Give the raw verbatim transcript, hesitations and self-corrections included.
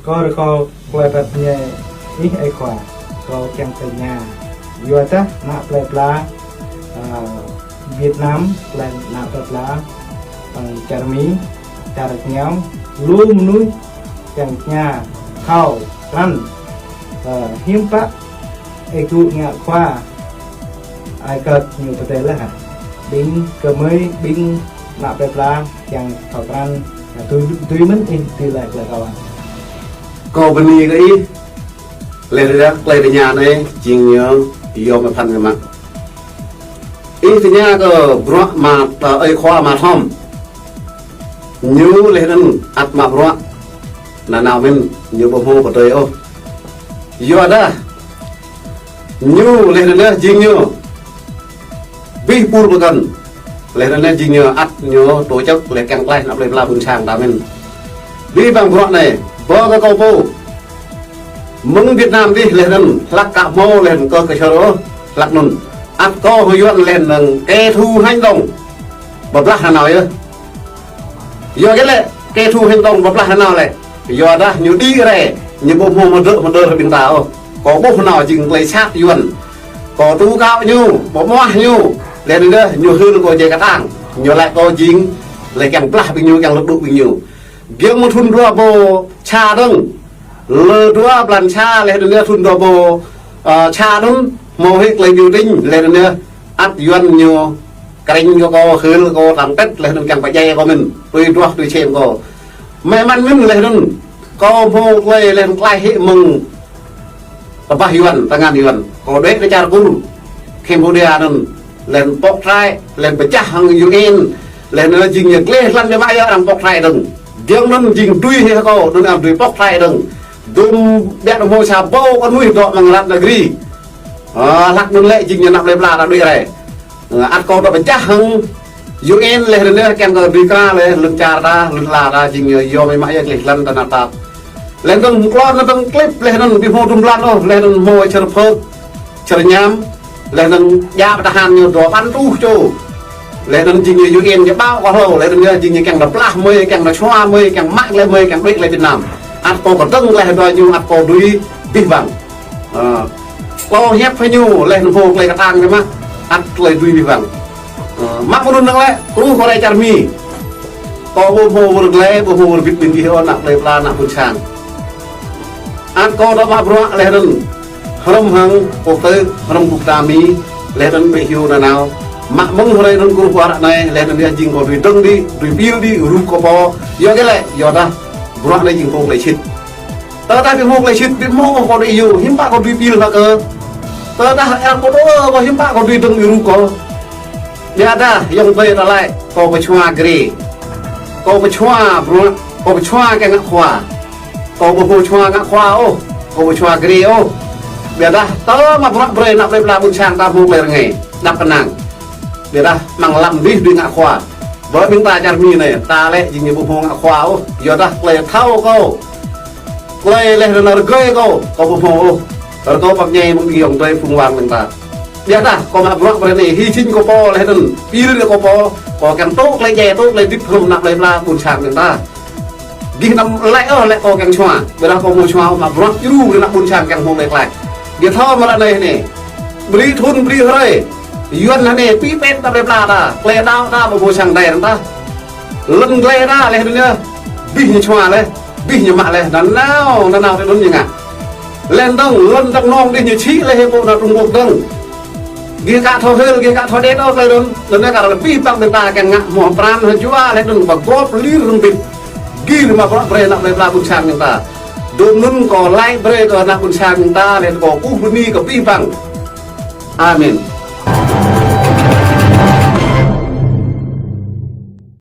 Kâo rơkâo klei pap ñe ih ơi khua, kâo kiăng tơña. Yua dah ană plei pla, ơ, Việt Nam, klei ană plei pla, ơ, čar Mi, čar Kơngiao, lu mơnuih kiăng tơña, thâo, krăn, ơ, hiư̆m pă, ơi gŭ ngă khua, ai kơt ñu pơdơi leh hă. Ƀing gơmơi, ƀing ană plei pla, kiăng thâo krăn, ơ, tui, tui mơ̆n ih tui leh klei kâo. Kâo bơni kơ ih, leh dah klei tơña anai, jing ñu, yôm mơ̆ phăn kơ mă. Ih tơña kơ bruă mă, ơ, ơi khua mă thom. Ñu leh anŭn ăt mă bruă nanao mơ̆n, ñu ƀu hmâo pơdơi ôh. Yua dah ñu leh anŭn jing ñu abih pur pơkŏn. Leh anŭn jing ñu ăt ñu tổ chức leh kiăng tlaih ană plei pla ƀuôn sang ta mơ̆n. Abih bang bruă anai, ƀơ kơ kâo pô. Mơ̆ng Việt Nam dih leh anŭn, hlăk kơ hmâo leh anŭn kơ kơčơr ôh, hlăk anŭn. Ăt kâo hơyuan leh anŭn kẻ thù hành động pơblah nanao yơh. Yua hơget lĕ, kẻ thù hành động pơblah nanao lĕ. Yua dah ñu đĭ rai, ñu ƀu hmâo mơdơ̆ mơdơr ƀing ta ôh. Kâo ƀuh nanao jing klei sat Yuan. Kâo tố cáo ñu, pơmuah ñu. Leh anŭn dah, ñu hil kâo jai kơtang. Ñu laĭ kâo jing, leh kiăng blah ƀing ñu, kiăng lŭk đŭk ƀing ñu. Giŏng mơ̆ng thŭn dua rơbâo sa dơ̆ng. Lơ dua blan sa leh anŭn thŭn dua rơbâo, ơ, sa anŭn hmâo hĭ klei biểu tình leh anŭn ăt Yuan ñu krĕng kơ kâo hil kâo tang tet leh anŭn kiăng pơdjai kâo mơ̆n. Tui duah tui sem kâo. Mơ̆ mơ̆n mơ̆n leh anŭn kâo hmâo klei leh anŭn klaih hĭ mơ̆ng tơbah Yuan, tơngan Yuan. Kâo đuaĭ kơ čar Kur, Cambodia anŭn, leh anŭn pŏk trai, leh anŭn pơčah hăng U N, leh anŭn jing ñu gleh lăn biă mă yơh arăng pŏk trai dơ̆ng. Giŏng anŭn jing dưi hĭ kâo, anŭn arăng dưi pŏk trai dơ̆ng. Dŭm biă dŭm hmâo sa rơbâo kơ mơnuih dŏ amăng răt nơgri. Ơ, hlăk anŭn lĕ jing ñu ană plei pla ta đuaĭ rai. Ơ, ăt kâo dŏ pơčah hăng U N leh anŭn kiăng kơ dưi kra leh lŏn čar ta, lŏn ala ta, jing ñu yôm mơ̆ yơh gleh lăn ta nao tap. Leh anŭn klon anŭn tơ̆ng klip leh anŭn ƀu hmâo dŭm blan ôh, leh anŭn hmâo čar Phơk, čar Ñam, leh anŭn djă pơtơhan ñu dua păn rơtuh čô. Leh anŭn jing ñu U N ñu ƀao kơ hlâo, leh anŭn ñu jing ñu kiăng ta blah mơi, kiăng ta čua mơi, kiăng mă leh mơi, kiăng đuaĭ leh Việt Nam. Ăt kâo kơdơ̆ng leh dua ñu ăt kâo dưi abih bang. Ơ, kâo hiăp hĭ ñu leh anŭn hmâo klei kơtang kơ mă, ăt klei dưi abih bang. Ơ, mă mơ̆n anŭn lĕ, kru kâo rai čar Mi. Kâo ƀu hmâo wơr glai, ƀu hmâo wơr bĭt ƀing gih ôh ană plei pla ană ƀuôn sang. Ăt kâo dŏ mă bruă leh anŭn. Hrŏm hăng pô tơ, hrŏm kơ ta Mi, leh anŭn ƀu hyu nanao. Mă mơ̆ng hrơi anŭn kru kâo ră anai, leh anŭn yơh jing kâo dưi dơ̆ng đĭ, dưi pil đĭ, rup kâo pô. Yua hơget lĕ, yua dah bruă anai jing pô klei sĭt. Tơdah ƀu hmâo klei sĭt, ƀu hmâo kâo đĭ yua, hiư̆m pă kâo dưi pil hă kơ. Tơdah arăng pơtô kâo, hiư̆m pă kâo dưi dơ̆ng đĭ rup kâo. Biă dah, yŏng tơi ta laĭ, kâo pơčua gre. Kâo pơčua bruă, kâo pơčua kiăng ngă khua. Kâo ƀu hmâo čua ngă khua ôh, kâo ƀu čua gre ôh. Biă dah, tơl mă bruă brơi ană plei pla ƀuôn sang ta hmâo klei rơngai, đăp kơnang. Biă dah, amăng lăm dih dưi ngă khua. Ƀơi ƀing ta čar Mi anai, ta lĕ jing ñu ƀu hmâo ngă khua ôh. Yua dah klei thâo kâo. Klei leh anŭn rơgơi kâo, kâo ƀu hmâo ôh. Rơkâo pap ñai mơ̆ng ƀing yŏng tơi phung wang ƀing ta. Biă dah, kâo mă bruă brơi anai, hi jing kâo pô leh anŭn. Pil kâo pô, kâo kiăng tŭ klei djai, tŭ klei dip hrŏm ană plei pla ƀuôn sang ƀing ta. Gih anăm laĭ ôh lĕ kâo kiăng čua. Biă dah kâo hmâo čua, mă bruă djru kơ ană ƀuôn sang kiăng hmâo klei klaih. Gih thâo mơ̆ ră anai anai. Brơi thŭn brơi hrơi. Yuan anai pĭ pĕt ta plei pla ta. Klei đaŏ ta ƀu hmâo sang dai ta. Lŏn glai ta leh anŭn yơh. Abih ñu čua leh. Abih ñu mă leh. Nanao, nanao tơ anŭn ñu ngă. Leh dơ̆ng, lŏn dơ̆ng nong dih ñu čhĭ leh pô ană Trung Quốc dơ̆ng. Gih ka thâo hil, gih ka thâo đet ôh klei anŭn. Anŭn kar lĕ abih bang ƀing ta kiăng ngă hmâo pran hơjua leh anŭn pơgop lir rơmbit. Gih rơma bruă brơi ană plei pla ƀuôn sang ƀing ta. Dôm anŭn kâo laĭ brơi kơ ană ƀuôn sang ƀing ta leh kâo kơkuh bơni kơ abih bang. Amen.